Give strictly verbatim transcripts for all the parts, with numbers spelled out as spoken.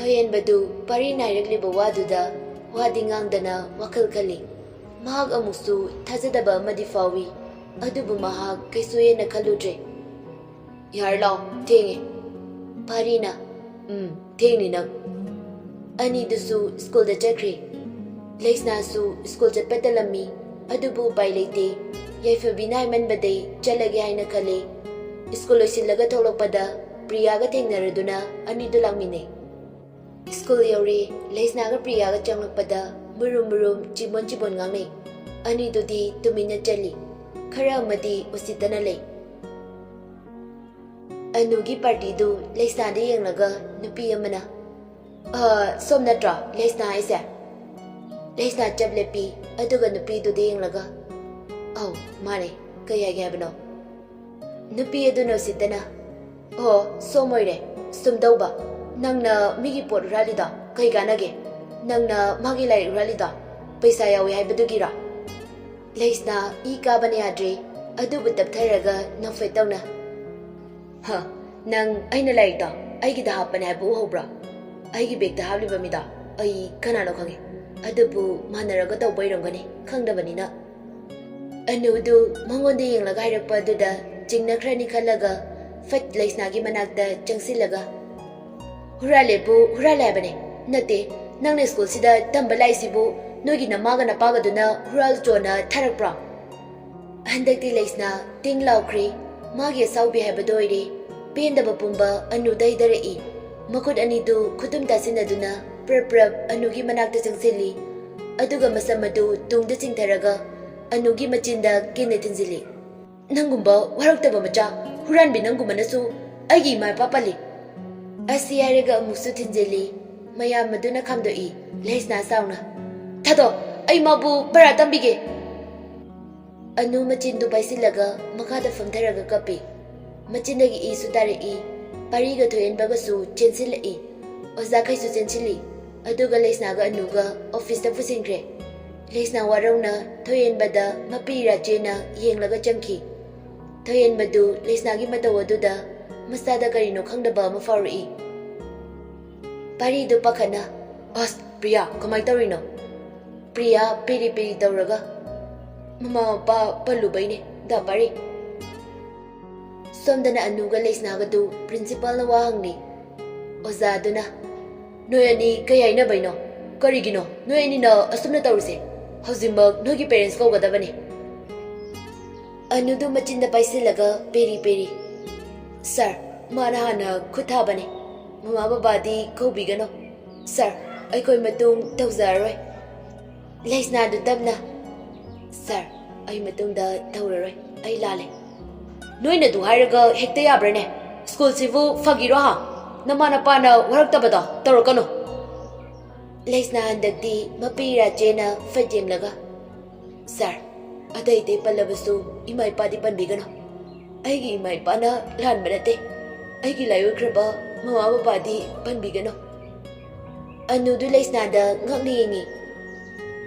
ꯑꯍꯦꯟꯕꯗꯨ ꯄꯥꯔꯤ ꯅꯥꯏꯔꯛꯂꯤꯕ ꯋꯥꯗꯨꯗ ꯋꯥꯗꯤ ꯉꯥꯡꯗꯅ ꯋꯥꯈꯜ ꯈꯜꯂꯤ꯫ ꯃꯍꯥꯛ ꯑꯃꯨꯛꯁꯨ ꯊꯥꯖꯗꯕ ꯑꯃꯗꯤ ꯐꯥꯎꯏ, ꯑꯗꯨꯕꯨ ꯃꯍꯥꯛ ꯀꯩꯁꯨ ꯍꯦꯟꯅ ꯈꯜꯂꯨꯗ꯭ꯔꯦ꯫ "ꯌꯥꯔꯦ, ꯂꯥꯛꯑꯣ, ꯊꯦꯡꯉꯦ꯫" ꯄꯥꯔꯤꯅ, "ꯎꯝ, ꯊꯦꯡꯅꯤ ꯅꯪ꯫" ꯑꯅꯤꯗꯨꯁꯨ ꯁ꯭ꯀꯨꯜꯗ ꯆꯠꯈ꯭ꯔꯦ꯫ ꯂꯩꯁꯅꯥꯁꯨ ꯁ꯭ꯀꯨꯜ ꯆꯠꯄ ꯇꯜꯂꯝꯃꯤ, ꯑꯗꯨꯕꯨ ꯎꯄꯥꯏ ꯂꯩꯇꯦ꯫ ꯌꯥꯏꯐꯕꯤꯅ ꯍꯥꯏꯃꯟꯕꯗꯩ ꯆꯠꯂꯒꯦ ꯍꯥꯏꯅ ꯈꯜꯂꯦ꯫ ꯁ꯭ꯀꯨꯜ ꯂꯣꯏꯁꯤꯜꯂꯒ ꯊꯣꯛꯂꯛꯄꯗ ꯄ꯭ꯔꯤꯌꯥꯒ ꯊꯦꯡꯅꯔꯗꯨꯅ ꯑꯅꯤꯗꯨ ꯂꯥꯛꯃꯤꯟꯅꯩ꯫ ꯁ꯭ꯀꯨꯜ ꯌꯧꯔꯦ꯫ ꯂꯩꯁꯅꯥꯒ ꯄ꯭ꯔꯤꯌꯥꯒ ꯆꯪꯂꯛꯄꯗ ꯃꯨꯔꯨꯝ ꯃꯨꯔꯨꯝ ꯆꯤꯕꯣꯟ ꯆꯤꯕꯣꯟ ꯉꯥꯡꯅꯩ꯫ ꯑꯅꯤꯗꯨꯗꯤ ꯇꯨꯃꯤꯟꯅ ꯆꯠꯂꯤ꯫ ꯈꯔ ꯑꯃꯗꯤ ꯎꯁꯤꯠꯇꯅ ꯂꯩ꯫ ꯑꯅꯨꯒꯤ ꯄꯥꯔꯇꯤꯗꯨ ꯂꯩꯁꯅꯥꯗ ꯌꯦꯡꯂꯒ ꯅꯨꯄꯤ ꯑꯃꯅ, "ꯑ, ꯁꯣꯝ ꯅꯠꯇ꯭ꯔꯣ ꯂꯩꯁꯅꯥ ꯍꯥꯏꯁꯦ?" ꯂꯩꯁꯅꯥ ꯆꯞ ꯂꯦꯞꯄꯤ, ꯑꯗꯨꯒ ꯅꯨꯄꯤꯗꯨꯗ ꯌꯦꯡꯂꯒ, "ꯑꯧ, ꯃꯥꯅꯦ꯫ ꯀꯩ ꯍꯥꯏꯒꯦ ꯍꯥꯏꯕꯅꯣ?" ꯅꯨꯄꯤ ꯑꯗꯨꯅ ꯎꯁꯤꯠꯇꯅ, "ꯑꯣ, ꯁꯣꯝ ꯑꯣꯏꯔꯦ꯫ ꯁꯨꯝ ꯇꯧꯕ, ꯅꯪꯅ ꯃꯤꯒꯤ ꯄꯣꯠ ꯍꯨꯔꯥꯜꯂꯤꯗꯣ ꯀꯩ ꯀꯥꯟꯅꯒꯦ? ꯅꯪꯅ ꯃꯥꯒꯤ ꯂꯥꯏꯔꯤꯛ ꯍꯨꯔꯥꯜꯂꯤꯗꯣ ꯄꯩꯁꯥ ꯌꯥꯎꯏ ꯍꯥꯏꯕꯗꯨꯒꯤꯔꯣ?" ꯂꯩꯁꯅꯥ ꯏ ꯀꯥꯕꯅ ꯌꯥꯗ꯭ꯔꯦ, ꯑꯗꯨꯕꯨ ꯇꯞꯊꯔꯒ ꯅꯣꯛꯐꯦꯠ ꯇꯧꯅ, "ꯍ, ꯅꯪ ꯑꯩꯅ ꯂꯥꯏꯔꯤꯛꯇꯣ ꯑꯩꯒꯤꯗ ꯍꯥꯞꯄꯅꯦ ꯍꯥꯏꯕ ꯎꯍꯧꯕ꯭ꯔꯣ? ꯑꯩꯒꯤ ꯕꯦꯒꯇ ꯍꯥꯞꯂꯤꯕ ꯃꯤꯗꯣ ꯑꯩ ꯀꯅꯥꯅꯣ ꯈꯪꯉꯦ, ꯑꯗꯨꯕꯨ ꯃꯥꯟꯅꯔꯒ ꯇꯧꯕ ꯑꯣꯏꯔꯝꯒꯅꯤ, ꯈꯪꯗꯕꯅꯤꯅ꯫" ꯑꯅꯨꯗꯨ ꯃꯉꯣꯟꯗ ꯌꯦꯡꯂꯒ ꯍꯥꯏꯔꯛꯄ ꯑꯗꯨꯗ ꯆꯤꯡꯅꯈ꯭ꯔꯅꯤ ꯈꯜꯂꯒ ꯐꯠ ꯂꯩꯁꯅꯥꯒꯤ ꯃꯅꯥꯛꯇ ꯆꯪꯁꯤꯜꯂꯒ, "ꯍꯨꯔꯥꯜꯂꯦꯕꯨ ꯍꯨꯔꯥꯜꯂꯦ ꯍꯥꯏꯕꯅꯦ, ꯅꯠꯇꯦ, ꯅꯪꯅ ꯁ꯭ꯀꯨꯜꯁꯤꯗ ꯇꯝꯕ ꯂꯥꯛꯏꯁꯤꯕꯨ ꯅꯣꯏꯒꯤ ꯅꯃꯥꯒ ꯅꯄꯥꯒꯗꯨꯅ ꯍꯨꯔꯥꯜ ꯆꯣꯅ ꯊꯥꯔꯛꯄ꯭ꯔꯣ?" ꯍꯟꯗꯛꯇꯤ ꯂꯩꯁꯅꯥ ꯇꯤꯡ ꯂꯥꯎꯈ꯭ꯔꯦ꯫ ꯃꯥꯒꯤ ꯑꯁꯥꯎꯕꯤ ꯍꯥꯏꯕꯗꯣ ꯑꯣꯏꯔꯦ꯫ ꯄꯦꯟꯗꯕ ꯄꯨꯝꯕ ꯑꯅꯨꯗ ꯍꯩꯊꯔꯛꯏ꯫ ꯃꯈꯨꯠ ꯑꯅꯤꯗꯨ ꯈꯨꯇꯨꯝ ꯇꯥꯁꯤꯟꯅꯗꯨꯅ ꯄ꯭ꯔꯞ ꯄ꯭ꯔꯞ ꯑꯅꯨꯒꯤ ꯃꯅꯥꯛꯇ ꯆꯪꯁꯤꯜꯂꯤ꯫ ꯑꯗꯨꯒ ꯃꯁꯝ ꯑꯗꯨ ꯇꯨꯡꯗ ꯆꯤꯡꯊꯔꯒ ꯑꯅꯨꯒꯤ ꯃꯆꯤꯟꯗ ꯀꯤꯟꯅ ꯊꯤꯟꯖꯤꯜꯂꯤ꯫ "ꯅꯪꯒꯨꯝꯕ ꯋꯥꯔꯛꯇꯕ ꯃꯆꯥ, ꯍꯨꯔꯥꯟꯕꯤ ꯅꯪꯒꯨꯝꯕꯅꯁꯨ ꯑꯩꯒꯤ ꯏꯃꯥ ꯏꯄꯥ ꯄꯜꯂꯤ꯫" ꯑꯁꯤ ꯍꯥꯏꯔꯒ ꯑꯃꯨꯛꯁꯨ ꯊꯤꯟꯖꯤꯜꯂꯤ꯫ ꯃꯌꯥꯝ ꯑꯗꯨꯅ ꯈꯥꯝꯗꯣꯛꯏ꯫ ꯂꯩꯁꯅꯥ ꯁꯥꯎꯅ, "ꯊꯥꯗꯣꯛ, ꯑꯩ ꯃꯥꯕꯨ ꯄꯔꯥ ꯇꯝꯕꯤꯒꯦ!" ꯑꯅꯨ ꯃꯆꯤꯟꯗꯨ ꯄꯥꯏꯁꯤꯜꯂꯒ ꯃꯈꯥꯗ ꯐꯝꯊꯔꯒ ꯀꯞꯄꯤ꯫ ꯃꯆꯤꯟꯗꯒꯤ ꯏꯁꯨ ꯇꯥꯔꯛꯏ꯫ ꯄꯥꯔꯤꯒ ꯊꯣꯏꯍꯦꯟꯕꯒꯁꯨ ꯆꯦꯟꯁꯤꯜꯂꯛꯏ꯫ ꯑꯣꯖꯥꯈꯩꯁꯨ ꯆꯦꯟꯁꯤꯜꯂꯤ꯫ ꯑꯗꯨꯒ ꯂꯩꯁꯅꯥꯒ ꯑꯅꯨꯒ ꯑꯣꯐꯤꯁꯇ ꯄꯨꯁꯤꯟꯈ꯭ꯔꯦ꯫ ꯂꯩꯁꯅꯥ ꯋꯥꯔꯧꯅ ꯊꯣꯏꯍꯦꯟꯕꯗ ꯃꯄꯤ ꯏꯔꯥ ꯆꯦꯅ ꯌꯦꯡꯂꯒ ꯆꯪꯈꯤ꯫ ꯊꯣꯏꯍꯦꯟꯕꯗꯨ ꯂꯩꯁꯅꯥꯒꯤ ꯃꯇꯧ ꯑꯗꯨꯗ ꯃꯁꯥꯗ ꯀꯔꯤꯅꯣ ꯈꯪꯗꯕ ꯑꯃ ꯐꯥꯎꯔꯛꯏ꯫ ꯄꯥꯔꯤꯗꯨ ꯄꯥꯈꯠꯅ, "ꯑꯁ, ꯄ꯭ꯔꯤꯌꯥ, ꯀꯃꯥꯏ ꯇꯧꯔꯤꯅꯣ?" ꯄ꯭ꯔꯤꯌꯥ ꯄꯦꯔꯤ ꯄꯦꯔꯤ ꯇꯧꯔꯒ, "ꯃꯃꯥ ꯃꯄꯥ ꯄꯜꯂꯨꯕꯩꯅꯦ, ꯗꯥ ꯄꯥꯔꯤ꯫" ꯁꯣꯝꯗꯅ ꯑꯅꯨꯒ ꯂꯩꯁꯅꯥꯒꯗꯨ ꯄ꯭ꯔꯤꯟꯁꯤꯄꯥꯜꯅ ꯋꯥ ꯍꯪꯂꯤ꯫ ꯑꯣꯖꯥꯗꯨꯅ, "ꯅꯣꯏ ꯑꯅꯤ ꯀꯩ ꯍꯥꯏꯅꯕꯩꯅꯣ? ꯀꯔꯤꯒꯤꯅꯣ ꯅꯣꯏ ꯑꯅꯤꯅ ꯑꯁꯨꯝꯅ ꯇꯧꯔꯤꯁꯦ? ꯍꯧꯖꯤꯛꯃꯛ ꯅꯣꯏꯒꯤ ꯄꯦꯔꯦꯟꯁ ꯀꯧꯒꯗꯕꯅꯤ꯫" ꯑꯅꯨꯗꯨ ꯃꯆꯤꯟꯗ ꯄꯥꯏꯁꯤꯜꯂꯒ ꯄꯦꯔꯤ ꯄꯦꯔꯤ, "ꯁꯥꯔ, ꯃꯥꯅ ꯍꯥꯟꯅ ꯈꯨꯠ ꯊꯥꯕꯅꯤ꯫ ꯃꯃꯥ ꯕꯕꯥꯗꯤ ꯀꯧꯕꯤꯒꯅꯨ꯫ ꯁꯥꯔ, ꯑꯩꯈꯣꯏ ꯃꯇꯨꯡ ꯇꯧꯖꯔꯔꯣꯏ꯫" ꯂꯩꯁꯅꯥꯗꯨ ꯇꯞꯅ, "ꯁꯥꯔ, ꯑꯩ ꯃꯇꯨꯡꯗ ꯇꯧꯔꯔꯣꯏ꯫ ꯑꯩ ꯂꯥꯜꯂꯦ꯫" "ꯅꯣꯏꯅ ꯑꯗꯨ ꯍꯥꯏꯔꯒ ꯍꯦꯛꯇ ꯌꯥꯕ꯭ꯔꯥꯅꯦ? ꯁ꯭ꯀꯨꯜꯁꯤꯕꯨ ꯐꯥꯒꯤꯔꯣ ꯍꯥ? ꯅꯃꯥ ꯅꯄꯥꯅ ꯋꯥꯔꯛꯇꯕꯗꯣ ꯇꯧꯔꯛꯀꯅꯨ꯫" ꯂꯩꯁꯅꯥ ꯍꯟꯗꯛꯇꯤ ꯃꯄꯤ ꯏꯔꯥ ꯆꯦꯅ ꯐꯠ ꯌꯦꯡꯂꯒ, "ꯁꯥꯔ, ꯑꯇꯩ ꯑꯇꯩ ꯄꯜꯂꯕꯁꯨ ꯏꯃꯥ ꯏꯄꯥꯗꯤ ꯄꯟꯕꯤꯒꯅꯨ꯫ ꯑꯩꯒꯤ ꯏꯃꯥ ꯏꯄꯥꯅ ꯂꯥꯟꯕ ꯅꯠꯇꯦ꯫ ꯑꯩꯒꯤ ꯂꯥꯏꯑꯣꯏꯈ꯭ꯔꯕ ꯃꯃꯥ ꯕꯕꯥꯗꯤ ꯄꯟꯕꯤꯒꯅꯨ꯫" ꯑꯅꯨꯗꯨ ꯂꯩꯁꯅꯥꯗ ꯉꯛꯅ ꯌꯦꯡꯉꯤ꯫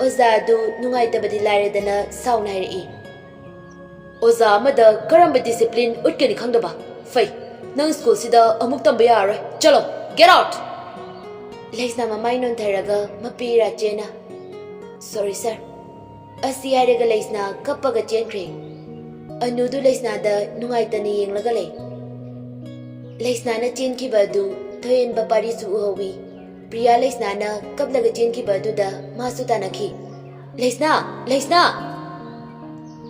ꯑꯣꯖꯥ ꯑꯗꯨ ꯅꯨꯡꯉꯥꯏꯇꯕꯗꯤ ꯂꯥꯏꯔꯗꯅ ꯁꯥꯎꯅ ꯍꯥꯏꯔꯛꯏ, "ꯑꯣꯖꯥ ꯑꯃꯗ ꯀꯔꯝꯕ ꯗꯤꯁꯤꯄ꯭ꯂꯤꯟ ꯎꯠꯀꯅꯤ ꯈꯪꯗꯕ? ꯐꯩ, ꯅꯪ ꯁ꯭ꯀꯨꯜꯁꯤꯗ ꯑꯃꯨꯛ ꯇꯝꯕ ꯌꯥꯔꯔꯣꯏ꯫ ꯆꯠꯂꯣ, ꯒꯦꯠ ꯑꯥꯎꯠ!" ꯂꯩꯁꯅꯥ ꯃꯃꯥꯏ ꯅꯣꯟꯊꯔꯒ ꯃꯄꯤ ꯏꯔꯥ ꯆꯦꯅ, "ꯁꯣꯔꯤ ꯁꯥꯔ, ꯑꯁꯤ ꯍꯥꯏꯔꯒ ꯂꯩꯁꯅꯥ ꯀꯞꯄꯒ ꯆꯦꯟꯈ꯭ꯔꯦ꯫ ꯑꯅꯨꯗꯨ ꯂꯩꯁꯅꯥꯗ ꯅꯨꯡꯉꯥꯏꯇꯅ ꯌꯦꯡꯂꯒ ꯂꯩ꯫ ꯂꯩꯁꯅꯥꯅ ꯆꯦꯟꯈꯤꯕ ꯑꯗꯨ ꯊꯣꯏꯍꯦꯟꯕ ꯄꯥꯔꯤꯁꯨ ꯎꯍꯧꯏ꯫ ꯄ꯭ꯔꯤꯌꯥ ꯂꯩꯁꯅꯥꯅ ꯀꯞꯂꯒ ꯆꯦꯟꯈꯤꯕ ꯑꯗꯨꯗ ꯃꯥꯁꯨ ꯇꯥꯟꯅꯈꯤ꯫ "ꯂꯩꯁꯅꯥ! ꯂꯩꯁꯅꯥ!"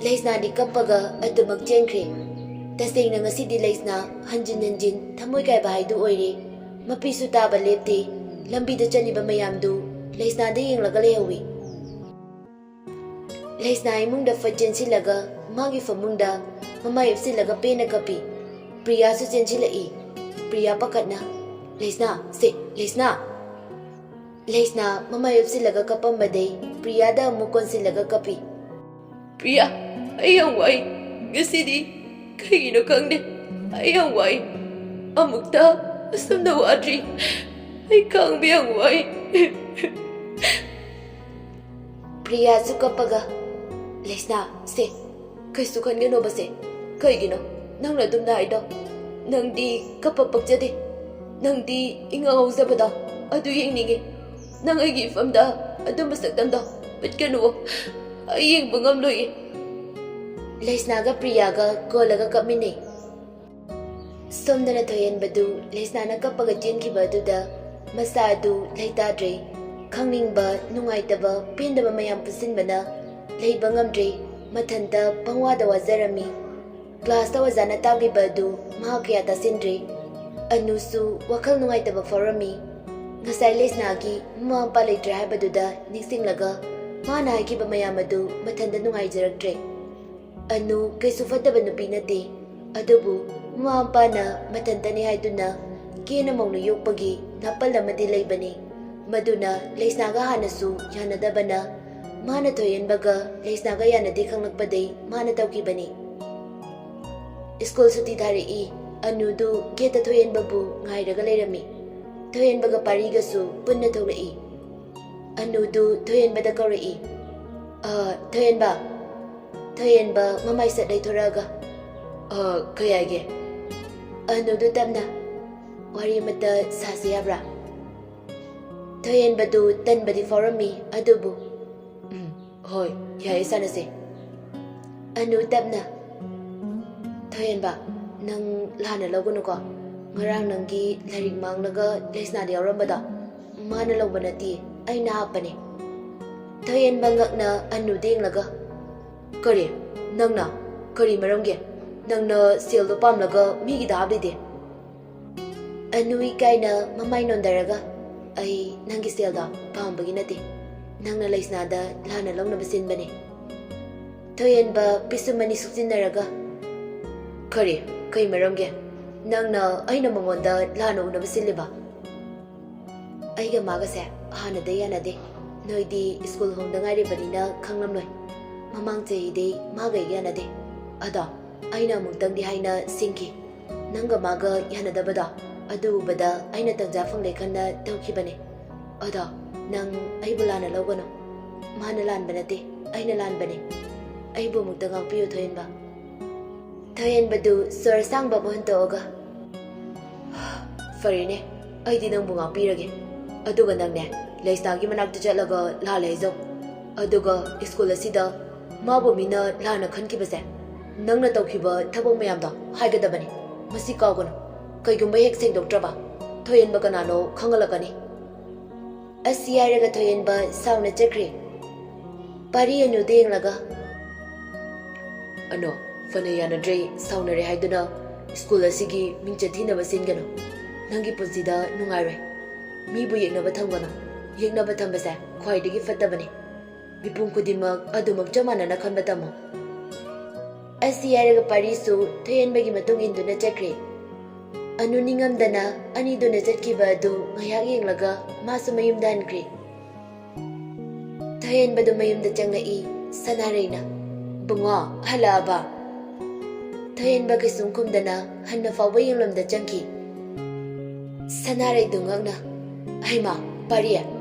ꯂꯩꯁꯅꯥꯗꯤ ꯀꯞꯄꯒ ꯑꯗꯨꯃꯛ ꯆꯦꯟꯈ꯭ꯔꯦ꯫ ꯇꯁꯦꯡꯅ ꯉꯁꯤꯗꯤ ꯂꯩꯁꯅꯥ ꯍꯟꯖꯤꯟ ꯍꯟꯖꯤꯟ ꯊꯃꯣꯏ ꯀꯥꯏꯕ ꯍꯥꯏꯗꯨ ꯑꯣꯏꯔꯦ꯫ ꯃꯄꯤꯁꯨ ꯇꯥꯕ ꯂꯦꯞꯇꯦ꯫ ꯂꯝꯕꯤꯗ ꯆꯠꯂꯤꯕ ꯃꯌꯥꯝꯗꯨ ꯂꯩꯁꯅꯥꯗ ꯌꯦꯡꯂꯒ ꯂꯩꯍꯧꯏ꯫ ꯂꯩꯁꯅꯥ ꯏꯃꯨꯡꯗ ꯐꯠ ꯆꯦꯟꯁꯤꯜꯂꯒ ꯃꯥꯒꯤ ꯐꯃꯨꯡꯗ ꯃꯃꯥꯏ ꯎꯞꯁꯤꯜꯂꯒ ꯄꯦꯟꯅ ꯀꯞꯄꯤ꯫ ꯄ꯭ꯔꯤꯌꯥꯁꯨ ꯆꯦꯟꯁꯤꯜꯂꯛꯏ꯫ ꯄ꯭ꯔꯤꯌꯥ ꯄꯥꯈꯠꯅ, "ꯂꯩꯁꯅꯥ, ꯁꯦ, ꯂꯩꯁꯅꯥ!" ꯂꯩꯁꯅꯥ ꯃꯃꯥꯏ ꯎꯞꯁꯤꯜꯂꯒ ꯀꯞꯄꯝꯕꯗꯩ ꯄ꯭ꯔꯤꯌꯥꯗ ꯑꯃꯨꯛ ꯀꯣꯟꯁꯤꯜꯂꯒ ꯀꯞꯄꯤ꯫ "ꯄ꯭ꯔꯤꯌꯥ, ꯑꯩ ꯌꯥꯝ ꯋꯥꯏ꯫ ꯉꯁꯤꯗꯤ ꯀꯩꯒꯤꯅꯣ ꯈꯪꯗꯦ꯫ ꯑꯩ ꯌꯥꯝ ꯋꯥꯏ꯫ ꯑꯃꯨꯛꯇ ꯑꯁꯨꯝꯅ ꯋꯥꯗ꯭ꯔꯤ꯫ ꯑꯩ ꯈꯥꯡꯕ ꯌꯥꯝ ꯋꯥꯏ꯫" ꯄ꯭ꯔꯤꯌꯥꯁꯨ ꯀꯞꯄꯒ, "ꯂꯩꯁꯅꯥ, ꯁꯦ, ꯀꯩꯁꯨ ꯈꯟꯒꯅꯣꯕꯁꯦ꯫ ꯀꯩꯒꯤꯅꯣ ꯅꯪꯅ ꯑꯗꯨꯝꯅ ꯍꯥꯏꯗꯣ? ꯅꯪꯗꯤ ꯀꯞꯄ ꯄꯛꯆꯗꯦ꯫ ꯅꯪꯗꯤ ꯏꯉꯥꯎ ꯉꯥꯎꯖꯕꯗꯣ ꯑꯗꯨ ꯌꯦꯡꯅꯤꯡꯉꯤ꯫ ꯅꯪ ꯑꯩꯒꯤ ꯏꯐꯝꯗ ꯑꯗꯨꯝꯕ ꯁꯛꯇꯝꯗꯣ ꯎꯠꯀꯅꯨꯋꯣ꯫ ꯑꯩ ꯌꯦꯡꯕ ꯉꯝꯂꯣꯏꯌꯦ꯫ ꯂꯩꯁꯅꯥꯒ ꯄ꯭ꯔꯤꯌꯥꯒ ꯀꯣꯜꯂꯒ ꯀꯞꯃꯤꯟꯅꯩ꯫ ꯁꯣꯝꯗꯅ ꯊꯣꯏꯍꯦꯟꯕꯗꯨ ꯂꯩꯁꯅꯥꯅ ꯀꯞꯄꯒ ꯆꯦꯟꯈꯤꯕ ꯑꯗꯨꯗ ꯃꯁꯥ ꯑꯗꯨ ꯂꯩꯇꯥꯗ꯭ꯔꯦ꯫ ꯈꯪꯅꯤꯡꯕ, ꯅꯨꯡꯉꯥꯏꯇꯕ, ꯄꯦꯟꯗꯕ ꯃꯌꯥꯝ ꯄꯨꯟꯁꯤꯟꯕꯅ ꯂꯩꯕ ꯉꯝꯗ꯭ꯔꯦ꯫ ꯃꯊꯟꯇ ꯄꯪꯋꯥꯗ ꯋꯥꯖꯔꯝꯃꯤ꯫ ꯀ꯭ꯂꯥꯁꯇ ꯑꯣꯖꯥꯅ ꯇꯥꯛꯂꯤꯕ ꯑꯗꯨ ꯃꯍꯥꯛ ꯀꯌꯥ ꯇꯥꯁꯤꯟꯗ꯭ꯔꯦ꯫ ꯑꯅꯨꯁꯨ ꯋꯥꯈꯜ ꯅꯨꯡꯉꯥꯏꯇꯕ ꯐꯥꯎꯔꯝꯃꯤ꯫ ꯉꯁꯥꯏ ꯂꯩꯁꯅꯥꯒꯤ ꯃꯃꯥ ꯃꯄꯥ ꯂꯩꯇ꯭ꯔꯦ ꯍꯥꯏꯕꯗꯨꯗ ꯅꯤꯡꯁꯤꯡꯂꯒ ꯃꯥꯅ ꯍꯥꯏꯈꯤꯕ ꯃꯌꯥꯝ ꯑꯗꯨ ꯃꯊꯟꯇ ꯅꯨꯡꯉꯥꯏꯖꯔꯛꯇ꯭ꯔꯦ꯫ ꯑꯅꯨ ꯀꯩꯁꯨ ꯐꯠꯇꯕ ꯅꯨꯄꯤ ꯅꯠꯇꯦ, ꯑꯗꯨꯕꯨ ꯃꯃꯥ ꯃꯄꯥꯅ ꯃꯊꯟꯇꯅꯤ ꯍꯥꯏꯗꯨꯅ ꯀꯦꯅ ꯃꯧꯅ ꯌꯣꯛꯄꯒꯤ ꯅꯥꯄꯜ ꯑꯃꯗꯤ ꯂꯩꯕꯅꯤ꯫ ꯃꯗꯨꯅ ꯂꯩꯁꯅꯥꯒ ꯍꯥꯟꯅꯁꯨ ꯌꯥꯅꯗꯕꯅ, ꯃꯥꯅ ꯊꯣꯏꯍꯦꯟꯕꯒ ꯂꯩꯁꯅꯥꯒ ꯌꯥꯅꯗꯦ ꯈꯪꯂꯛꯄꯗꯩ ꯃꯥꯅ ꯇꯧꯈꯤꯕꯅꯤ꯫ ꯁ꯭ꯀꯨꯜ ꯁꯨꯇꯤ ꯊꯥꯔꯛꯏ꯫ ꯑꯅꯨꯗꯨ ꯒꯦꯠꯇ ꯊꯣꯏꯍꯦꯟꯕꯕꯨ ꯉꯥꯏꯔꯒ ꯂꯩꯔꯝꯃꯤ꯫ ꯊꯣꯏꯍꯦꯟꯕꯒ ꯄꯥꯔꯤꯒꯁꯨ ꯄꯨꯟꯅ ꯊꯣꯛꯂꯛꯏ꯫ ꯑꯅꯨꯗꯨ ꯊꯣꯏꯍꯦꯟꯕꯗ ꯀꯧꯔꯛꯏ, "ꯑ, ꯊꯣꯏꯍꯦꯟꯕ!" ꯊꯣꯏꯍꯦꯟꯕ ꯃꯃꯥꯏ ꯁꯠ ꯂꯩꯊꯣꯔꯛꯑꯒ, "ꯑ, ꯀꯩ ꯍꯥꯏꯒꯦ?" ꯑꯅꯨꯗꯨ ꯇꯞꯅ, "ꯋꯥꯔꯤ ꯑꯃꯠꯇ ꯁꯥꯁꯤ ꯌꯥꯕ꯭ꯔꯥ?" ꯊꯣꯏꯍꯦꯟꯕꯗꯨ ꯇꯟꯕꯗꯤ ꯐꯥꯎꯔꯝꯃꯤ, ꯑꯗꯨꯕꯨ, "ꯎꯝ, ꯍꯣꯏ, ꯌꯥꯏꯌꯦ, ꯁꯥꯟꯅꯁꯦ꯫" ꯑꯅꯨ ꯇꯞꯅ, "ꯊꯣꯏꯍꯦꯟꯕ, ꯅꯪ ꯂꯥꯟꯅ ꯂꯧꯒꯅꯨꯀꯣ꯫ ꯉꯔꯥꯡ ꯅꯪꯒꯤ ꯂꯥꯏꯔꯤꯛ ꯃꯥꯡꯂꯒ ꯂꯩꯁꯅꯥꯗ ꯌꯥꯎꯔꯝꯕꯗꯣ ꯃꯥꯅ ꯂꯧꯕ ꯅꯠꯇꯦ, ꯑꯩꯅ ꯍꯥꯞꯄꯅꯦ꯫" ꯊꯣꯏꯍꯦꯟꯕ ꯉꯛꯅ ꯑꯅꯨꯗ ꯌꯦꯡꯂꯒ, "ꯀꯔꯤ? ꯅꯪꯅ? ꯀꯔꯤ ꯃꯔꯝꯒꯤ? ꯅꯪꯅ ꯁꯦꯜꯗꯣ ꯄꯥꯝꯂꯒ ꯃꯤꯒꯤꯗ ꯍꯥꯞꯂꯤꯗꯤ?" ꯑꯅꯨ ꯏꯀꯥꯏꯅ ꯃꯃꯥꯏ ꯅꯣꯟꯗꯔꯒ, "ꯑꯩ ꯅꯪꯒꯤ ꯁꯦꯜꯗꯣ ꯄꯥꯝꯕꯒꯤ ꯅꯠꯇꯦ, ꯅꯪꯅ ꯂꯩꯁꯅꯥꯗ ꯂꯥꯟꯅ ꯂꯧꯅꯕ ꯁꯤꯟꯕꯅꯦ꯫" ꯊꯣꯏꯍꯦꯟꯕ ꯄꯤꯁꯨꯝ ꯑꯅꯤ ꯁꯨꯛꯆꯤꯟꯅꯔꯒ, "ꯀꯔꯤ? ꯀꯩ ꯃꯔꯝꯒꯤ? ꯅꯪꯅ ꯑꯩꯅ ꯃꯉꯣꯟꯗ ꯂꯥꯟꯅ ꯎꯅꯕ ꯁꯤꯜꯂꯤꯕ?" "ꯑꯩꯒ ꯃꯥꯒꯁꯦ ꯍꯥꯟꯅꯗꯩ ꯌꯥꯅꯗꯦ꯫ ꯅꯣꯏꯗꯤ ꯁ꯭ꯀꯨꯜ ꯍꯣꯡꯗ ꯉꯥꯏꯔꯤꯕꯅꯤꯅ ꯈꯪꯂꯝꯂꯣꯏ꯫ ꯃꯃꯥꯡ ꯆꯍꯤꯗꯩ ꯃꯥꯒ ꯑꯩꯒ ꯌꯥꯅꯗꯦ꯫ ꯑꯗꯣ ꯑꯩꯅ ꯑꯃꯨꯛꯇꯪꯗꯤ ꯍꯥꯏꯅ ꯁꯤꯡꯈꯤ꯫ ꯅꯪꯒ ꯃꯥꯒ ꯌꯥꯅꯗꯕꯗꯣ ꯑꯗꯨ ꯎꯕꯗ ꯑꯩꯅ ꯇꯟꯖꯥ ꯐꯪꯂꯦ ꯈꯟꯅ ꯇꯧꯈꯤꯕꯅꯦ꯫ ꯑꯗꯣ ꯅꯪ ꯑꯩꯕꯨ ꯂꯥꯟꯅ ꯂꯧꯒꯅꯨ꯫ ꯃꯥꯅ ꯂꯥꯟꯕ ꯅꯠꯇꯦ, ꯑꯩꯅ ꯂꯥꯟꯕꯅꯦ꯫ ꯑꯩꯕꯨ ꯑꯃꯨꯛꯇ ꯉꯥꯛꯄꯤꯌꯨ, ꯊꯣꯏꯍꯦꯟꯕ꯫" ꯊꯣꯏꯍꯦꯟꯕꯗꯨ ꯁꯣꯔ ꯑꯁꯥꯡꯕ ꯑꯃ ꯍꯣꯟꯇꯣꯛꯑꯒ, ꯐꯔꯦꯅꯦ, ꯑꯩꯗꯤ ꯅꯪꯕꯨ ꯉꯥꯛꯄꯤꯔꯒꯦ꯫ ꯑꯗꯨꯒ ꯅꯪꯅꯦ, ꯂꯩꯁꯅꯥꯒꯤ ꯃꯅꯥꯛꯇ ꯆꯠꯂꯒ ꯂꯥꯜꯂꯦ ꯍꯥꯏꯖꯧ꯫ ꯑꯗꯨꯒ ꯁ꯭ꯀꯨꯜ ꯑꯁꯤꯗ ꯃꯥꯕꯨ ꯃꯤꯅ ꯂꯥꯟꯅ ꯈꯟꯈꯤꯕꯁꯦ ꯅꯪꯅ ꯇꯧꯈꯤꯕ ꯊꯕꯛ ꯃꯌꯥꯝꯗꯣ ꯍꯥꯏꯒꯗꯕꯅꯤ꯫ ꯃꯁꯤ ꯀꯥꯎꯒꯅꯨ꯫ ꯀꯩꯒꯨꯝꯕ ꯍꯦꯛ ꯁꯦꯡꯗꯣꯛꯇ꯭ꯔꯕ, ꯊꯣꯏꯍꯦꯟꯕ ꯀꯅꯥꯅꯣ ꯈꯪꯍꯜꯂꯛꯀꯅꯤ꯫ ꯑꯁꯤ ꯍꯥꯏꯔꯒ ꯊꯣꯏꯍꯦꯟꯕ ꯁꯥꯎꯅ ꯆꯠꯈ꯭ꯔꯦ꯫ ꯄꯥꯔꯤ ꯑꯅꯨꯗ ꯌꯦꯡꯂꯒ, "ꯑꯅꯣ, ꯐꯅ ꯌꯥꯅꯗ꯭ꯔꯦ, ꯁꯥꯎꯅꯔꯦ ꯍꯥꯏꯗꯨꯅ ꯁ꯭ꯀꯨꯜ ꯑꯁꯤꯒꯤ ꯃꯤꯡꯆꯠ ꯊꯤꯅꯕ ꯁꯤꯟꯒꯅꯨ꯫ ꯅꯪꯒꯤ ꯄꯨꯟꯁꯤꯗ ꯅꯨꯡꯉꯥꯏꯔꯣꯏ꯫ ꯃꯤꯕꯨ ꯌꯦꯛꯅꯕ ꯊꯝꯒꯅꯨ꯫ ꯌꯦꯛꯅꯕ ꯊꯝꯕꯁꯦ ꯈ꯭ꯋꯥꯏꯗꯒꯤ ꯐꯠꯇꯕꯅꯤ꯫ ꯃꯤꯄꯨꯝ ꯈꯨꯗꯤꯡꯃꯛ ꯑꯗꯨꯃꯛ ꯆꯞ ꯃꯥꯟꯅꯅ ꯈꯟꯕ ꯇꯝꯃꯨ꯫" ꯑꯁꯤ ꯍꯥꯏꯔꯒ ꯄꯥꯔꯤꯁꯨ ꯊꯣꯏꯍꯦꯟꯕꯒꯤ ꯃꯇꯨꯡ ꯏꯟꯗꯨꯅ ꯆꯠꯈ꯭ꯔꯦ꯫ ꯑꯅꯨ ꯅꯤꯡꯉꯝꯗꯅ ꯑꯅꯤꯗꯨꯅ ꯆꯠꯈꯤꯕ ꯑꯗꯨ ꯉꯥꯏꯍꯥꯛ ꯌꯦꯡꯂꯒ ꯃꯥꯁꯨ ꯃꯌꯨꯝꯗ ꯍꯟꯈ꯭ꯔꯦ꯫ ꯊꯣꯏꯍꯦꯟꯕꯗꯨ ꯃꯌꯨꯝꯗ ꯆꯪꯂꯛꯏ꯫ ꯁꯅꯥꯔꯩꯅ, "ꯕꯨꯡꯉꯣ, ꯍꯜꯂꯛꯑꯕ?" ꯊꯣꯏꯍꯦꯟꯕ ꯀꯩꯁꯨꯝ ꯈꯨꯝꯗꯅ ꯍꯟꯅ ꯐꯥꯎꯕ ꯌꯦꯡꯂꯝꯗ ꯆꯪꯈꯤ꯫ ꯁꯅꯥꯔꯩꯗꯨ ꯉꯛꯅ, "ꯍꯩꯃꯥ, ꯄꯥꯔꯤ,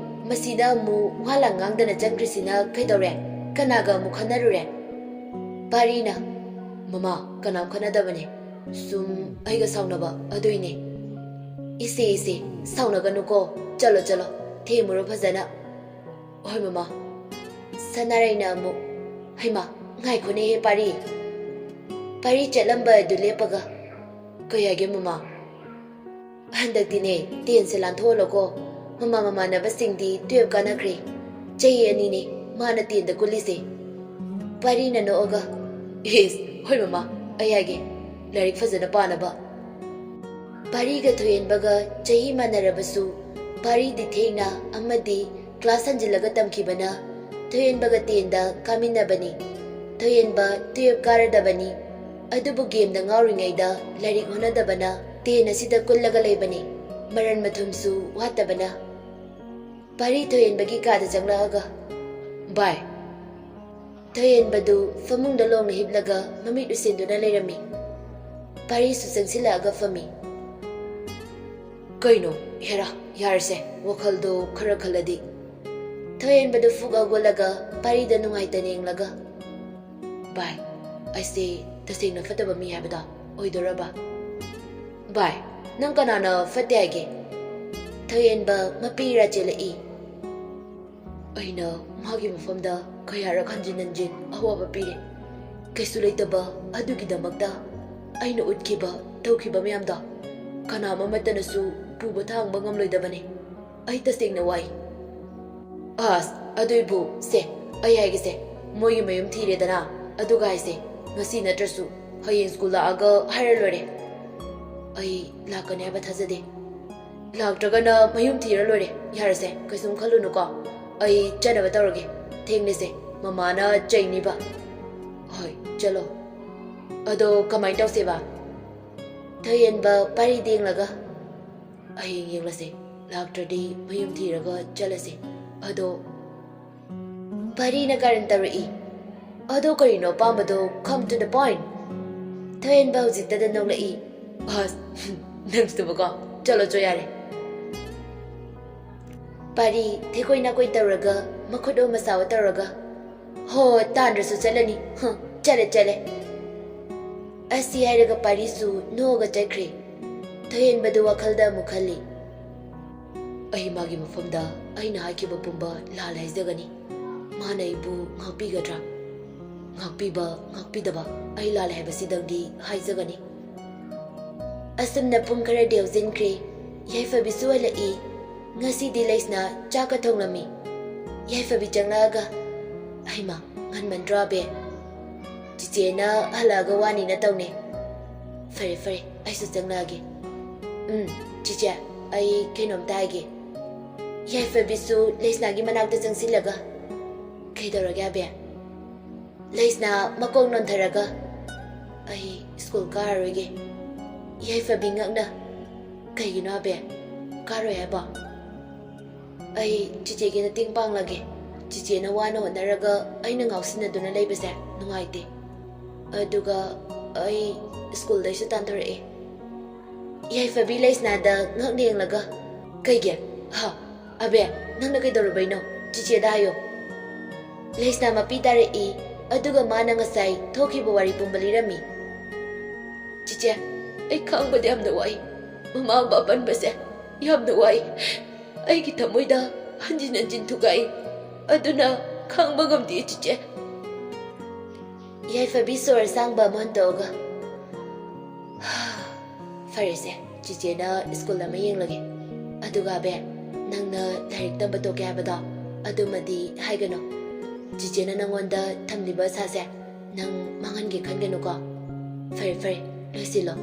ꯃꯁꯤꯗ ꯑꯃꯨꯛ ꯋꯥ ꯂꯥꯡ ꯉꯥꯡꯗꯅ ꯆꯪꯈ꯭ꯔꯤꯁꯤꯅ ꯀꯩꯗꯧꯔꯦ? ꯀꯅꯥꯒ ꯑꯃꯨꯛ ꯈꯟꯅꯔꯨꯔꯦ?" ꯄꯥꯔꯤꯅ, "ꯃꯃꯥ, ꯀꯅꯥꯝ ꯈꯟꯅꯗꯕꯅꯦ꯫ ꯁꯨꯝ ꯑꯩꯒ ꯁꯥꯎꯅꯕ ꯑꯗꯨꯏꯅꯦ꯫" "ꯏꯁꯦ, ꯏꯁꯦ, ꯁꯥꯎꯅꯒꯅꯨꯀꯣ꯫ ꯆꯠꯂꯣ, ꯆꯠꯂꯣ, ꯊꯦꯝꯃꯨꯔꯣ ꯐꯖꯅ꯫" "ꯍꯣꯏ, ꯃꯃꯥ꯫" ꯁꯅꯥꯔꯩꯅ ꯑꯃꯨꯛ, "ꯍꯩꯃꯥ, ꯉꯥꯏꯈꯣꯅꯦꯍꯦ, ꯄꯥꯔꯤ꯫" ꯄꯥꯔꯤ ꯆꯠꯂꯝꯕ ꯑꯗꯨ ꯂꯦꯞꯄꯒ, "ꯀꯩ ꯍꯥꯏꯒꯦ, ꯃꯃꯥ?" "ꯍꯟꯗꯛꯇꯤꯅꯦ, ꯇꯦꯟꯁꯦ ꯂꯥꯟꯊꯣꯛꯍꯜꯂꯣꯀꯣ꯫ ꯃꯃꯥ ꯃꯃꯥꯟꯅꯕꯁꯤꯡꯗꯤ ꯇꯨꯌꯦꯜꯞ ꯀꯥꯟꯅꯈ꯭ꯔꯦ꯫ ꯆꯍꯤ ꯑꯅꯤꯅꯦ ꯃꯥꯅ ꯇꯦꯟꯗ ꯀꯨꯜꯂꯤꯁꯦ꯫" ꯄꯥꯔꯤꯅ ꯅꯣꯛꯑꯒ, "ꯏꯁ, ꯍꯣꯏ ꯃꯃꯥ, ꯑꯩ ꯍꯥꯏꯒꯦ, ꯂꯥꯏꯔꯤꯛ ꯐꯖꯅ ꯄꯥꯅꯕ꯫" ꯄꯥꯔꯤꯒ ꯊꯣꯏꯍꯦꯟꯕꯒ ꯆꯍꯤ ꯃꯥꯟꯅꯔꯕꯁꯨ ꯄꯥꯔꯤꯗꯤ ꯊꯦꯡꯅ ꯑꯃꯗꯤ ꯀ꯭ꯂꯥꯁ ꯍꯟꯖꯤꯜꯂꯒ ꯇꯝꯈꯤꯕꯅ ꯊꯣꯏꯍꯦꯟꯕꯒ ꯇꯦꯟꯗ ꯀꯥꯃꯤꯟꯅꯕꯅꯤ꯫ ꯊꯣꯏꯍꯦꯟꯕ ꯇꯨꯌꯦꯜꯞ ꯀꯥꯔꯗꯕꯅꯤ꯫ ꯑꯗꯨꯕꯨ ꯒꯦꯝꯗ ꯉꯥꯎꯔꯤꯉꯩꯗ ꯂꯥꯏꯔꯤꯛ ꯍꯣꯠꯅꯗꯕꯅ ꯇꯦꯟ ꯑꯁꯤꯗ ꯀꯨꯜꯂꯒ ꯂꯩꯕꯅꯤ꯫ ꯃꯔꯟ ꯃꯊꯨꯝꯁꯨ ꯋꯥꯠꯇꯕꯅ꯫ ꯄꯥꯔꯤ ꯊꯣꯏꯍꯦꯟꯕꯒꯤ ꯀꯥꯗ ꯆꯪꯂꯛꯑꯒ, "ꯚꯥꯏ꯫" ꯊꯣꯏꯍꯦꯟꯕꯗꯨ ꯐꯃꯨꯡꯗ ꯂꯣꯡꯅ ꯍꯤꯞꯂꯒ ꯃꯃꯤꯠ ꯎꯏꯁꯤꯟꯗꯨꯅ ꯂꯩꯔꯝꯃꯤ꯫ ꯄꯥꯔꯤꯁꯨ ꯆꯪꯁꯤꯜꯂꯛꯑꯒ ꯐꯝꯃꯤ꯫ "ꯀꯩꯅꯣ, ꯍꯦꯔꯥ, ꯌꯥꯔꯁꯦ, ꯋꯥꯈꯜꯗꯣ ꯈꯔ ꯈꯜꯂꯗꯤ꯫" ꯊꯣꯏꯍꯦꯟꯕꯗꯨ ꯐꯨꯛ ꯍꯧꯒꯠꯂꯒ ꯄꯥꯔꯤꯗ ꯅꯨꯡꯉꯥꯏꯇꯅ ꯌꯦꯡꯂꯒ, "ꯚꯥꯏ, ꯑꯩꯁꯦ ꯇꯁꯦꯡꯅ ꯐꯠꯇꯕ ꯃꯤ ꯍꯥꯏꯕꯗꯣ ꯑꯣꯏꯗꯣꯔꯕ?" "ꯚꯥꯏ, "ꯅꯪ ꯀꯅꯥꯅ ꯐꯠꯇꯦ ꯍꯥꯏꯒꯦ?" ꯊꯣꯏꯍꯦꯟꯕ ꯃꯄꯤ ꯏꯔꯥ ꯆꯦꯜꯂꯛꯏ꯫ ꯑꯩꯅ ꯃꯥꯒꯤ ꯃꯐꯝꯗ ꯀꯌꯥꯔꯛ ꯍꯟꯖꯤꯟ ꯍꯟꯖꯤꯟ ꯑꯋꯥꯕ ꯄꯤꯔꯦ꯫ ꯀꯩꯁꯨ ꯂꯩꯇꯕ ꯑꯗꯨꯒꯤꯗꯃꯛꯇ ꯑꯩꯅ ꯎꯠꯈꯤꯕ, ꯇꯧꯈꯤꯕ ꯃꯌꯥꯝꯗꯣ ꯀꯅꯥ ꯑꯃꯠꯇꯅꯁꯨ ꯄꯨꯕ ꯊꯥꯡꯕ ꯉꯝꯂꯣꯏꯗꯕꯅꯤ꯫ ꯑꯩ ꯇꯁꯦꯡꯅ ꯋꯥꯏ꯫ ꯑꯁ, ꯑꯗꯨꯏꯕꯨ ꯁꯦ, ꯑꯩ ꯍꯥꯏꯒꯦꯁꯦ, ꯃꯣꯏꯒꯤ ꯃꯌꯨꯝ ꯊꯤꯔꯦꯗꯅ, ꯑꯗꯨꯒ ꯍꯥꯏꯁꯦ, ꯉꯁꯤ ꯅꯠꯇ꯭ꯔꯁꯨ ꯍꯌꯦꯡ ꯁ꯭ꯀꯨꯜ ꯂꯥꯛꯑꯒ ꯍꯥꯏꯔ ꯂꯣꯏꯔꯦ꯫ ꯑꯩ ꯂꯥꯛꯀꯅꯤ ꯍꯥꯏꯕ ꯊꯥꯖꯗꯦ꯫ ꯂꯥꯛꯇ꯭ꯔꯒꯅ ꯃꯌꯨꯝ ꯊꯤꯔ ꯂꯣꯏꯔꯦ꯫ ꯌꯥꯔꯦꯁꯦ, ꯀꯩꯁꯨꯝ ꯈꯜꯂꯨꯅꯨꯀꯣ꯫ ꯑꯩ ꯆꯠꯅꯕ ꯇꯧꯔꯒꯦ꯫ ꯊꯦꯡꯂꯦꯁꯦ, ꯃꯃꯥꯅ ꯆꯩꯅꯤꯕ꯫ ꯍꯣꯏ, ꯆꯠꯂꯣ꯫ ꯑꯗꯣ ꯀꯃꯥꯏꯅ ꯇꯧꯁꯦꯕ? ꯊꯣꯏꯍꯦꯟꯕ ꯄꯥꯔꯤꯗ ꯌꯦꯡꯂꯒ, "ꯍꯌꯦꯡ ꯌꯦꯡꯂꯁꯦ꯫ ꯂꯥꯛꯇ꯭ꯔꯗꯤ ꯃꯌꯨꯝ ꯊꯤꯔꯒ ꯆꯠꯂꯁꯦ꯫ ꯑꯗꯣ" ꯄꯥꯔꯤꯅ ꯀꯥꯔꯟ ꯇꯧꯔꯛꯏ꯫ "ꯑꯗꯣ ꯀꯔꯤꯅꯣ ꯑꯄꯥꯝꯕꯗꯣ? Come to the point!" ꯊꯣꯏꯍꯦꯟꯕ ꯍꯧꯖꯤꯛꯇꯗ ꯅꯣꯛꯂꯛꯏ꯫ "ꯑꯁ, ꯅꯪꯁꯨꯕꯀꯣ꯫ ꯆꯠꯂꯣ ꯆꯣ, ꯌꯥꯔꯦ꯫" ꯄꯥꯔꯤ ꯊꯦꯀꯣꯏ ꯅꯥꯀꯣꯏ ꯇꯧꯔꯒ, ꯃꯈꯨꯠ ꯑꯣ ꯃꯁꯥ ꯑꯣ ꯇꯧꯔꯒ, "ꯍꯣ, ꯇꯥꯟꯗ꯭ꯔꯁꯨ ꯆꯠꯂꯅꯤ꯫ ꯍ, ꯆꯠꯂꯦ, ꯆꯠꯂꯦ꯫" ꯑꯁꯤ ꯍꯥꯏꯔꯒ ꯄꯥꯔꯤꯁꯨ ꯅꯣꯛꯑꯒ ꯆꯠꯈ꯭ꯔꯦ꯫ ꯊꯣꯏꯍꯦꯟꯕꯗꯨ ꯋꯥꯈꯜꯗ ꯑꯃꯨꯛ ꯈꯜꯂꯤ꯫ "ꯑꯩ ꯃꯥꯒꯤ ꯃꯐꯝꯗ ꯑꯩꯅ ꯍꯥꯏꯈꯤꯕ ꯄꯨꯝꯕ ꯂꯥꯜꯂꯦ ꯍꯥꯏꯖꯒꯅꯤ꯫ ꯃꯥꯅ ꯑꯩꯕꯨ ꯉꯥꯛꯄꯤꯒꯗ꯭ꯔꯥ? ꯉꯥꯛꯄꯤꯕ, ꯉꯥꯛꯄꯤꯗꯕ ꯑꯩ ꯂꯥꯜꯂꯦ ꯍꯥꯏꯕꯁꯤꯗꯪꯗꯤ ꯍꯥꯏꯖꯒꯅꯤ꯫" ꯑꯁꯨꯝꯅ ꯄꯨꯡ ꯈꯔꯗꯤ ꯍꯧꯖꯤꯟꯈ꯭ꯔꯦ꯫ ꯌꯥꯏꯐꯕꯤꯁꯨ ꯍꯜꯂꯛꯏ꯫ ꯉꯁꯤꯗꯤ ꯂꯩꯁꯅꯥ ꯆꯥꯛꯀ ꯊꯣꯡꯂꯝꯃꯤ꯫ ꯌꯥꯏꯐꯕꯤ ꯆꯪꯂꯛꯑꯒ, "ꯍꯩꯃꯥ, ꯉꯟꯃꯟꯗ꯭ꯔꯣ ꯑꯕꯦ?" "ꯆꯤꯆꯦꯅ ꯍꯜꯂꯛꯑꯒ ꯋꯥꯅꯤꯅ ꯇꯧꯅꯦ꯫" "ꯐꯔꯦ, ꯐꯔꯦ, ꯑꯩꯁꯨ ꯆꯪꯂꯛꯑꯒꯦ꯫" "ꯎꯝ, ꯆꯤꯆꯦ, ꯑꯩ ꯀꯩꯅꯣꯝꯇ ꯍꯥꯏꯒꯦ꯫" ꯌꯥꯏꯐꯕꯤꯁꯨ ꯂꯩꯁꯅꯥꯒꯤ ꯃꯅꯥꯛꯇ ꯆꯪꯁꯤꯜꯂꯒ, "ꯀꯩꯗꯧꯔꯒꯦ ꯑꯕꯦ?" ꯂꯩꯁꯅꯥ ꯃꯀꯣꯛ ꯅꯣꯟꯊꯔꯒ, "ꯑꯩ ꯁ꯭ꯀꯨꯜ ꯀꯥꯔꯔꯣꯏꯒꯦ꯫" ꯌꯥꯏꯐꯕꯤ ꯉꯛꯅ, "ꯀꯩꯒꯤꯅꯣ ꯑꯕꯦ? ꯀꯥꯔꯣꯏ ꯍꯥꯏꯕꯣ?" "ꯑꯩ ꯆꯤꯆꯦꯒꯤ ꯃꯇꯦꯡ ꯄꯥꯡꯂꯒꯦ꯫ ꯆꯤꯆꯦꯅ ꯋꯥꯅ ꯍꯣꯠꯅꯔꯒ ꯑꯩꯅ ꯉꯥꯎꯁꯤꯟꯅꯗꯨꯅ ꯂꯩꯕꯁꯦ ꯅꯨꯡꯉꯥꯏꯇꯦ꯫ ꯑꯗꯨꯒ ꯑꯩ ꯁ꯭ꯀꯨꯜꯗꯩꯁꯨ ꯇꯥꯟꯊꯣꯔꯛꯑꯦ꯫" ꯌꯥꯏꯐꯕꯤ ꯂꯩꯁꯅꯥꯗ ꯉꯛꯅ ꯌꯦꯡꯂꯒ, "ꯀꯩꯒꯤ? ꯍꯥ? ꯑꯕꯦ, ꯅꯪꯅ ꯀꯩꯗꯧꯔꯨꯕꯩꯅꯣ? ꯆꯤꯆꯦꯗ ꯍꯥꯏꯌꯣ꯫" ꯂꯩꯁꯅꯥ ꯃꯄꯤ ꯇꯥꯔꯛꯏ, ꯑꯗꯨꯒ ꯃꯥꯅ ꯉꯁꯥꯏ ꯊꯣꯛꯈꯤꯕ ꯋꯥꯔꯤ ꯄꯨꯝꯕ ꯂꯤꯔꯝꯃꯤ꯫ "ꯆꯤꯆꯦ, ꯑꯩ ꯈꯥꯡꯕꯗ ꯌꯥꯝꯅ ꯋꯥꯏ꯫ ꯃꯃꯥ ꯃꯄꯥ ꯄꯟꯕꯁꯦ ꯌꯥꯝꯅ ꯋꯥꯏ꯫ ꯑꯩꯒꯤ ꯊꯃꯣꯏꯗ ꯍꯟꯖꯤꯟ ꯍꯟꯖꯤꯟ ꯊꯨꯒꯥꯏ꯫ ꯑꯗꯨꯅ ꯈꯥꯡꯕ ꯉꯝꯗꯦ, ꯆꯤꯆꯦ꯫ ꯌꯥꯏꯐꯕꯤ ꯁꯣꯔ ꯑꯁꯥꯡꯕ ꯑꯃ ꯍꯣꯟꯗꯣꯛꯑꯒ, "ꯐꯔꯦꯁꯦ, ꯆꯤꯆꯦꯅ ꯁ꯭ꯀꯨꯜ ꯑꯃ ꯌꯦꯡꯂꯒꯦ꯫ ꯑꯗꯨꯒ ꯑꯕꯦ, ꯅꯪꯅ ꯂꯥꯏꯔꯤꯛ ꯇꯝꯕ ꯇꯣꯛꯀꯦ ꯍꯥꯏꯕꯗꯣ, ꯑꯗꯨꯃꯗꯤ ꯍꯥꯏꯒꯅꯨ꯫ ꯆꯤꯆꯦꯅ ꯅꯪꯉꯣꯟꯗ ꯊꯝꯂꯤꯕ ꯑꯁꯥꯁꯦ ꯅꯪ ꯃꯥꯡꯍꯟꯒꯦ ꯈꯟꯒꯅꯨꯀꯣ꯫ ꯐꯔꯦ, ꯐꯔꯦ, ꯂꯣꯏꯁꯤꯜꯂꯣ꯫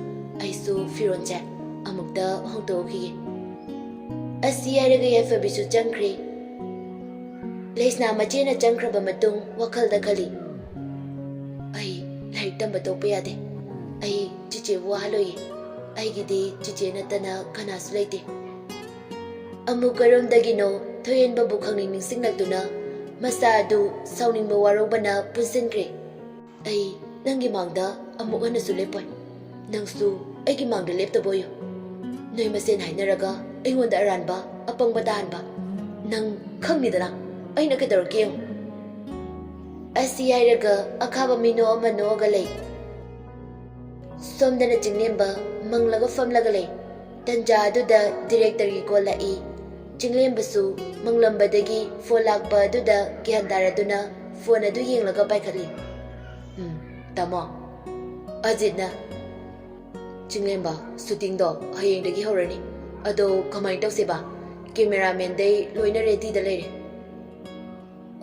ꯑꯩꯁꯨ ꯐꯤꯔꯣꯜꯁꯦ ꯑꯃꯨꯛꯇ ꯍꯣꯡꯗꯣꯛꯎꯈꯤꯒꯦ꯫" ꯑꯁꯤ ꯍꯥꯏꯔꯒ ꯌꯥꯏꯐꯕꯤꯁꯨ ꯆꯪꯈ꯭ꯔꯦ꯫ ꯂꯩꯁꯅꯥ ꯃꯆꯦꯅ ꯆꯪꯈ꯭ꯔꯕ ꯃꯇꯨꯡ ꯋꯥꯈꯜꯗ ꯈꯜꯂꯤ, "ꯑꯩ ꯂꯥꯏꯔꯤꯛ ꯇꯝꯕ ꯇꯣꯛꯄ ꯌꯥꯗꯦ꯫ ꯑꯩ ꯆꯤꯆꯦꯕꯨ ꯋꯥꯍꯜꯂꯣꯏꯌꯦ꯫ ꯑꯩꯒꯤꯗꯤ ꯆꯤꯆꯦ ꯅꯠꯇꯅ ꯀꯅꯥꯁꯨ ꯂꯩꯇꯦ꯫" ꯑꯃꯨꯛ ꯀꯔꯣꯝꯗꯒꯤꯅꯣ ꯊꯣꯏꯍꯦꯟꯕꯕꯨ ꯈꯪꯅꯤꯡ ꯅꯤꯡꯁꯤꯡꯂꯛꯇꯨꯅ ꯃꯁꯥ ꯑꯗꯨ ꯁꯥꯎꯅꯤꯡꯕ ꯋꯥꯔꯧꯕꯅ ꯄꯨꯟꯁꯤꯟꯈ꯭ꯔꯦ꯫ "ꯑꯩ ꯅꯪꯒꯤ ꯃꯥꯡꯗ ꯑꯃꯨꯛ ꯍꯟꯅꯁꯨ ꯂꯦꯞꯄꯣꯏ꯫ ꯅꯪꯁꯨ ꯑꯩꯒꯤ ꯃꯥꯡꯗ ꯂꯦꯞꯇꯕ ꯑꯣꯏꯌꯨ꯫ ꯅꯣꯏ ꯃꯁꯦꯟ ꯍꯥꯏꯅꯔꯒ ꯑꯩꯉꯣꯟꯗ ꯑꯔꯥꯟꯕ, ꯑꯄꯪꯕ ꯇꯥꯍꯟꯕ꯫ ꯅꯪ ꯈꯪꯅꯤꯗꯅ ꯑꯩꯅ ꯀꯩꯗꯧꯔꯛꯀꯦ ꯌꯦꯡꯉꯨ꯫" ꯑꯁꯤ ꯍꯥꯏꯔꯒ ꯑꯈꯥꯕ ꯃꯤꯅꯣꯛ ꯑꯃ ꯅꯣꯛꯑꯒ ꯂꯩ꯫ ꯁꯣꯝꯗꯅ ꯆꯤꯡꯂꯦꯝꯕ ꯃꯪꯂꯒ ꯐꯝꯂꯒ ꯂꯩ꯫ ꯇꯟꯖꯥ ꯑꯗꯨꯗ ꯗꯤꯔꯦꯛꯇꯔꯒꯤ ꯀꯣꯜ ꯂꯥꯛꯏ꯫ ꯆꯤꯡꯂꯦꯝꯕꯁꯨ ꯃꯪꯂꯝꯕꯗꯒꯤ ꯐꯣꯟ ꯂꯥꯛꯄ ꯑꯗꯨꯗ ꯒ꯭ꯌꯥꯟ ꯇꯥꯔꯗꯨꯅ ꯐꯣꯟ ꯑꯗꯨ ꯌꯦꯡꯂꯒ ꯄꯥꯏꯈꯠꯂꯤ꯫ "ꯎꯝ, ꯇꯥꯃꯣ?" "ꯑꯖꯤꯠꯅ꯫" "ꯆꯤꯡꯂꯦꯝꯕ, ꯁꯨꯇꯤꯡꯗꯣ ꯍꯌꯦꯡꯗꯒꯤ ꯍꯧꯔꯅꯤ꯫ ꯑꯗꯣ ꯀꯃꯥꯏꯅ ꯇꯧꯁꯦꯕ? ꯀꯦꯃꯦꯔꯥꯃꯦꯟꯗꯩ ꯂꯣꯏꯅ ꯔꯦꯗꯤꯗ ꯂꯩꯔꯦ꯫"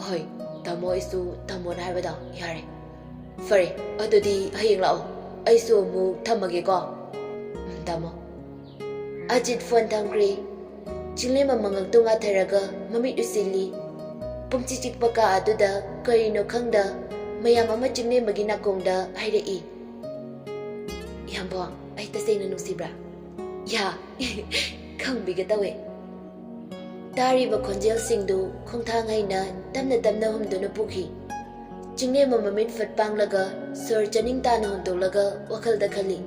"ꯍꯣꯏ, ꯇꯥꯃꯣ, ꯑꯩꯁꯨ ꯇꯥꯃꯣꯅ ꯍꯥꯏꯕꯗꯣ ꯌꯥꯔꯦ꯫ ꯐꯔꯦ, ꯑꯗꯨꯗꯤ ꯍꯌꯦꯡ ꯂꯥꯛꯑꯣ꯫ ꯑꯩꯁꯨ ꯑꯃꯨꯛ ꯊꯝꯃꯒꯦꯀꯣ꯫" "ꯎꯝ, ꯇꯥꯃꯣ꯫" ꯑꯖꯤꯠ ꯐꯣꯟ ꯊꯝꯈ꯭ꯔꯦ꯫ ꯆꯤꯡꯂꯦꯝꯕ ꯃꯉꯛꯇꯨ ꯉꯥꯊꯔꯒ ꯃꯃꯤꯠ ꯎꯏꯁꯤꯜꯂꯤ꯫ ꯄꯨꯝꯆꯤꯛ ꯆꯤꯛꯄ ꯀꯥ ꯑꯗꯨꯗ ꯀꯔꯤꯅꯣ ꯈꯪꯗ ꯃꯌꯥꯝ ꯑꯃ ꯆꯤꯡꯂꯦꯝꯕꯒꯤ ꯅꯥꯀꯣꯡꯗ ꯍꯥꯏꯔꯛꯏ꯫ "ꯏꯌꯥꯝꯕꯣ, ꯑꯩ ꯇꯁꯦꯡꯅ ꯅꯨꯡꯁꯤꯕ꯭ꯔꯥ?" "ꯌꯥ, ꯈꯪꯕꯤꯒꯦ ꯇꯧꯋꯦ꯫" ꯇꯥꯔꯤꯕ ꯈꯣꯟꯖꯦꯜꯁꯤꯡꯗꯨ ꯈꯣꯡꯊꯥꯡ ꯍꯩꯅ ꯇꯞꯅ ꯇꯞꯅ ꯍꯨꯝꯗꯨꯅ ꯄꯨꯈꯤ꯫ ꯆꯤꯡꯂꯦꯝꯕ ꯃꯃꯤꯠ ꯐꯠ ꯄꯥꯡꯂꯒ ꯁꯣꯔ ꯆꯅꯤꯡ ꯇꯥꯅ ꯍꯣꯟꯗꯣꯛꯂꯒ ꯋꯥꯈꯜꯗ ꯈꯜꯂꯤ,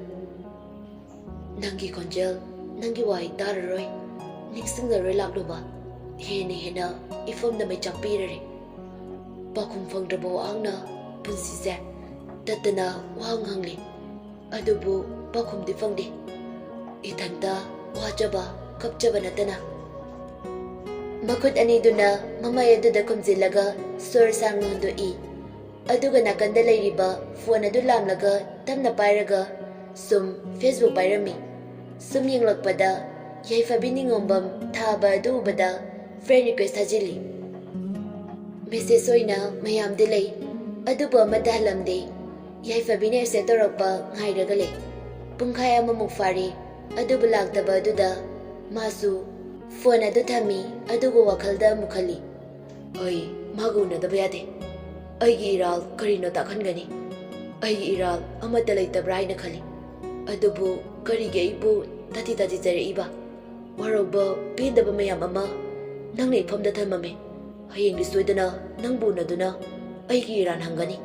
"ꯅꯪꯒꯤ ꯈꯣꯟꯖꯦꯜ, ꯅꯪꯒꯤ ꯋꯥꯍꯩ ꯇꯥꯔꯔꯣꯏ, ꯅꯤꯡꯁꯤꯡꯂꯔꯣꯏ ꯂꯥꯛꯂꯨꯕ, ꯍꯦꯟꯅ ꯍꯦꯟꯅ ꯏꯐꯝꯗ ꯃꯩꯆꯥꯛ ꯄꯤꯔꯔꯦ꯫ ꯄꯥꯎꯈꯨꯝ ꯐꯪꯗ꯭ꯔꯕ ꯋꯥꯍꯪꯅ ꯄꯨꯟꯁꯤꯁꯦ ꯇꯠꯇꯅ ꯋꯥꯍꯪ ꯍꯪꯂꯤ, ꯑꯗꯨꯕꯨ ꯄꯥꯎꯈꯨꯝꯗꯤ ꯐꯪꯗꯦ꯫ ꯏꯊꯟꯇ ꯋꯥꯖꯕ, ꯀꯞꯆꯕ ꯅꯠꯇꯅ꯫ ꯃꯈꯨꯠ ꯑꯅꯤꯗꯨꯅ ꯃꯃꯥꯏ ꯑꯗꯨꯗ ꯈꯨꯝꯖꯤꯜꯂꯒ ꯁꯣꯔ ꯁꯥꯡꯅ ꯍꯣꯟꯗꯣꯛꯏ꯫ ꯑꯗꯨꯒ ꯅꯥꯀꯟꯗ ꯂꯩꯔꯤꯕ ꯐꯣꯟ ꯑꯗꯨ ꯂꯥꯝꯂꯒ ꯇꯞꯅ ꯄꯥꯏꯔꯒ ꯁꯨꯝ Facebook ꯄꯥꯏꯔꯝꯃꯤ꯫ ꯁꯨꯝ ꯌꯦꯡꯂꯛꯄꯗ ꯌꯥꯏꯐꯕꯤ ꯅꯤꯉꯣꯝꯕꯝ ꯊꯥꯕ ꯑꯗꯨ ꯎꯕꯗ friend request ꯊꯥꯖꯤꯜꯂꯤ꯫ Message ꯑꯣꯏꯅ ꯃꯌꯥꯝꯗꯤ ꯂꯩ, ꯑꯗꯨꯕꯨ ꯑꯃꯠꯇ ꯍꯜꯂꯝꯗꯦ꯫ ꯌꯥꯏꯐꯕꯤꯅ accept ꯇꯧꯔꯛꯄ ꯉꯥꯏꯔꯒ ꯂꯩ꯫ ꯄꯨꯡꯈꯥꯏ ꯑꯃꯃꯨꯛ ꯐꯥꯔꯦ, ꯑꯗꯨꯕꯨ ꯂꯥꯛꯇꯕ ꯑꯗꯨꯗ ꯃꯥꯁꯨ ꯐꯣꯟ ꯑꯗꯨ ꯊꯝꯃꯤ, ꯑꯗꯨꯒ ꯋꯥꯈꯜꯗ ꯑꯃꯨꯛ ꯈꯜꯂꯤ꯫ ꯑꯩ ꯃꯥꯒ ꯎꯅꯗꯕ ꯌꯥꯗꯦ꯫ ꯑꯩꯒꯤ ꯏꯔꯥꯜ ꯀꯔꯤꯅꯣ ꯇꯥꯛꯍꯟꯒꯅꯤ? ꯑꯩꯒꯤ ꯏꯔꯥꯜ ꯑꯃꯠꯇ ꯂꯩꯇꯕ꯭ꯔꯥ ꯍꯥꯏꯅ ꯈꯜꯂꯤ꯫ ꯑꯗꯨꯕꯨ ꯀꯔꯤꯒꯤ ꯑꯩꯕꯨ ꯇꯥꯊꯤ ꯇꯥꯊꯤꯖꯔꯛꯏꯕ? ꯋꯥꯔꯧꯕ, ꯄꯦꯟꯗꯕ ꯃꯌꯥꯝ ꯑꯃ ꯅꯪꯅ ꯏꯐꯝꯗ ꯊꯝꯃꯝꯃꯦ꯫ ꯍꯌꯦꯡꯗꯤ ꯁꯣꯏꯗꯅ ꯅꯪꯕꯨ ꯎꯅꯗꯨꯅ ꯑꯩꯒꯤ ꯏꯔꯥꯟ ꯍꯪꯒꯅꯤ꯫